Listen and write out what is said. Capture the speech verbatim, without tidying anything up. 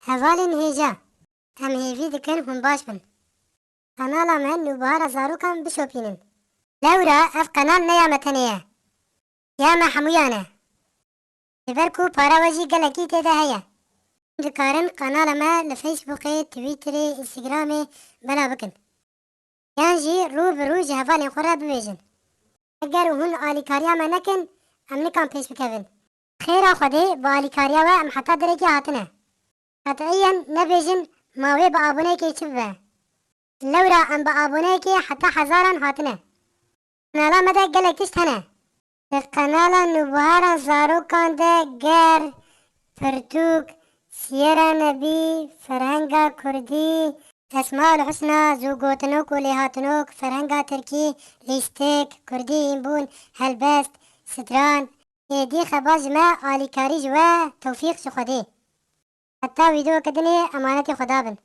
Hevalên hêja, em hêvî dikin hûn baş bin. Qenala me Nûbihara Zarokan bişopînin. Lewra ev qenal ne ya me tenê ye. Ya me hemûyan e. Ji ber ku para we jî gelekî tê de heye. Hûn dikarin qenala me li Facebookê, Twitterê, Instagramê bela bikin. Yan jî rû bi rû ji hevalên xwe re bibêjin. Eger hûn alîkariya me nekin, em nikan pêş bikevin. Xêra Xwedê bi alîkariya we em heta derekê hatine. Qet'iyen nebêjin ma wê bi aboneyekê çi bibe. Lewra em bi aboneyekê heta hezaran hatine. Qenala me de gelek tişt hene. Li qenala Nûbihara Zarokan de ger, pirtûk, siyera nebî, ferhenga kurdî, Esmaul Husna, zûgotinok û lêhatinok, ferhenga tirkî, lîstik, kurdî hînbûn, helbest, stran, êdî xebaz ji me, alîkarî ji we, tewfîq ji Xwedê. Heta vîdeoyeke dinê emanetê Xweda bin.